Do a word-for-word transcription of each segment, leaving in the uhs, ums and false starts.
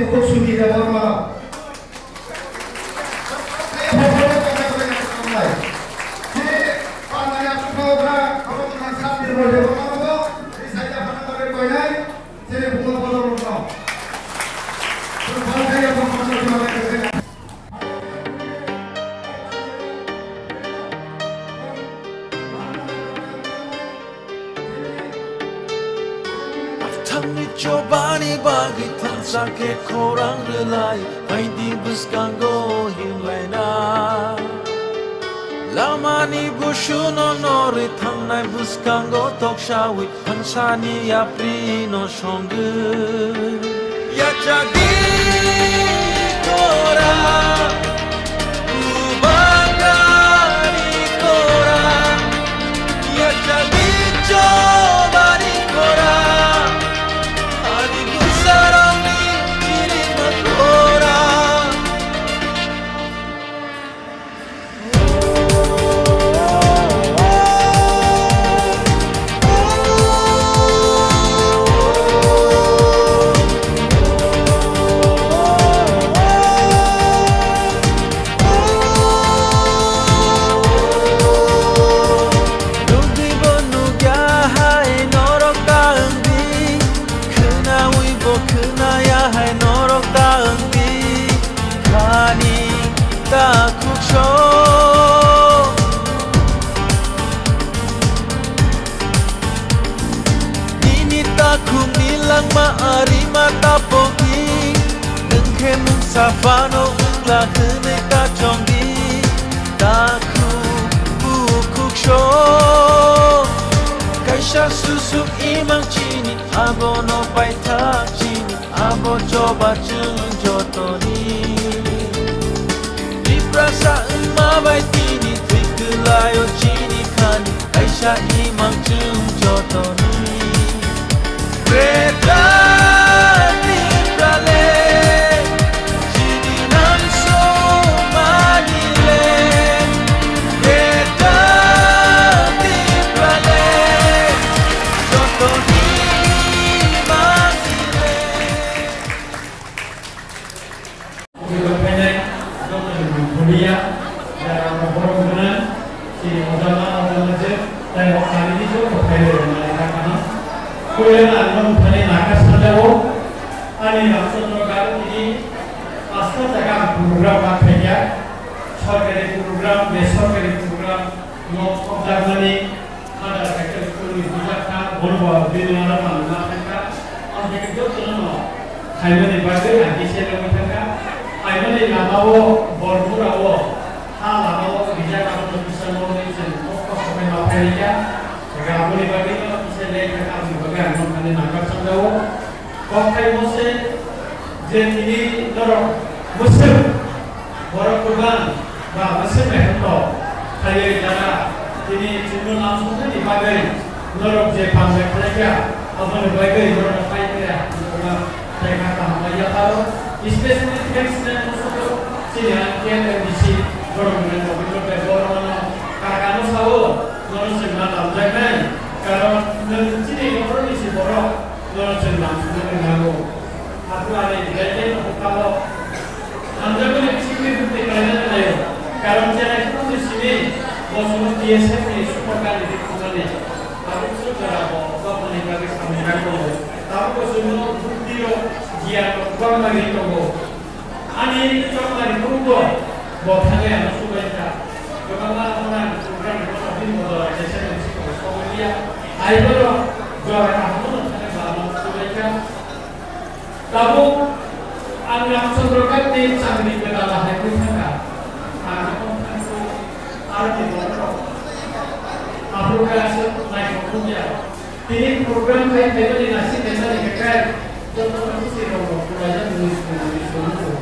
Sudhir Debbarma. Thangni chobani bagwi thansa khe khorang rwlai, phaidi bwskango himlaina. Lamani busuno norwi thangnai bwskango toksawi thansani yaprino songwi. Yachagwi kora, ubagari kora, yachagwi chobani kora, ani bwsarokni chirima kora. Nukgwibo nukya hai norok ta wngdi, khwnawibo khwnaya hai norok ta wngdi. Khani takhuk so. Nini takhuk ni langma arima ta pokdi. Nwng khe mungsa phano wngla hwnwi ta chongdi. Takhuk bukhuk so. Kaisa susuk imang chini abono paithak chini. Abo choba chwng jotoni. Tiprasa wngma bai tini thwi kwlaio chini khani. Kaisa imang chwng jotoni. Greater Tipraland, chini nang somani le. Greater Tipraland, jotoni mani le. Phainai, joto ni bulia, jara abo borok gwnang, chini ojama, ojama je, tai o kami ni joto phainai rok nai kha kha no. Puila ang no thani naka sajao, ani Ramchandra Ghat ni asta jaga ang program ma khaikha, sorkari program, besorkari program, nok sok jakmani, Father Michael School ni bujak kha, bono bo bini aro manna thangkha. Ang khe jotono no khaimani bagwi ang kisa logwi thangkha. Khaimani lama o Bormura o ha lama o rijak abono kisa logwi chwng kok kosto khe ma phairikha. Aboni bagwi no kisa lei thangkha, aboni bagwi ang nokha ni nangkar sanjao. Kok khai mose je tini norok mwswk borok kwbang ba mwswk naithok khaiwi jara tini chwngno lamsoknani bagwi norok je panjak khlaikha, aboni bagwi norokno paikha, norokno paikha kaham lai yapharo. Specially thanks nai musugo chini ang K N M D C borok mwnai Pabitro Debbarmano kakano sao, nono chwngno lamjaknai, karon nwng chini nokhorni si borok. Nono chwng lamsoknani nango. Haphuru ani belai khe no bwkhao hamjakmani bisingtwi bwtwi khlainani naio. Karon cherai phuru ni simi bo chwngno B S F ni super candidate thumnani. Tabuk swk jora bo bapani bagwi samung nai tongo. Tabuk bo chwngno bukti rok, giyan rok kwbangma ri tongo. Ani chokmani phuru bo, bo thangwi ano subaikha. Kwbangma abono ang program ni kono bini bodol kaisa ni bisi kono sogwi liya. Ai bono jora kaham no thangwi bo ano subaikha. Tabuk ang Ramchandra Ghat ni chakri kwtal hai khe thangkha. Ang no thangkha aro ni borok rok. Aphuru khe aswk naithok wngya. Tini program khai phaimani nasi phaimani khe kai joto no bisi rok rok khwlaijak mui sumui sumui.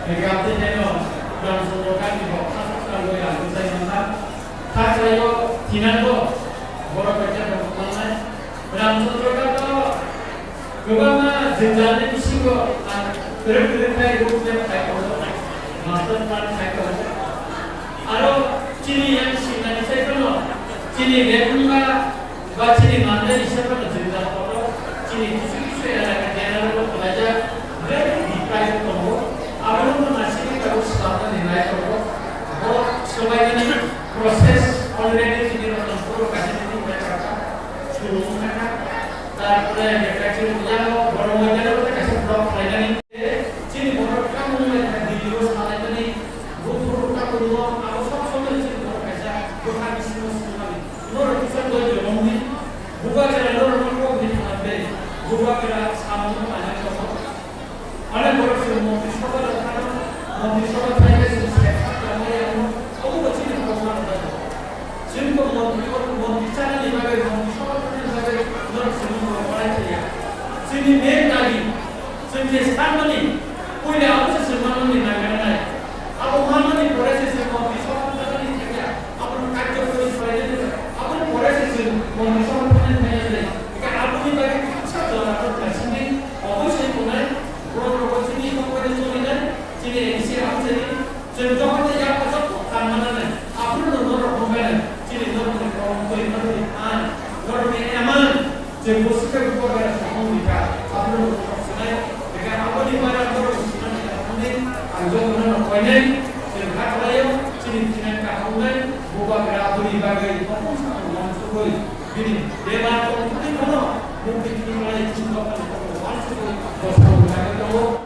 Hingkhe amtwi jeno Ramchandra Ghat ni bo khasok sangwi ang bwsai mankha. Kha khlaio thinango borok kaisa borok mangnai. Ramchandra Ghat o kwbangma jwngjal ni bisingo ang kwrwng kwrwng khai rukjak khai tongo. Master plan khai tongo. Aro chini yang singnani sai phano chini rekhumba Ba chini manjani se phano jwngjal kotor, chini kisu kisu elaka general rok kwlaijak, very deprived Chini sanmani, puila abo se chwng manmani nangkuknai. Abo manmani pore se chwng office o thangmani thangya, abono karjo kori khlainani, aboni pore se chwng office o thangmani thangya. Eka aboni bagwi kisa jora rok naisingdi, obo se tongnai, borok rok chini kokbai cholinai, chini A D C amchani, chwng jokhon yak kajak kok kang mananai, abono norok rok rok khainai, chini norok ni kok kori kori an, norok ni eman. Je bosika buka gara sakong dika, abro buka sinai, deka aboni bara abro sinai ka sakong di, ang jo mana no koinai, je kha khlayo, chini sinai ka sakong nai, buka gara aboni bagai, kokong sakong wan sukoi, bini, deba tong tuni kono, mukti tuni khlai, chini kokong wan sukoi, bosong bagai tongo.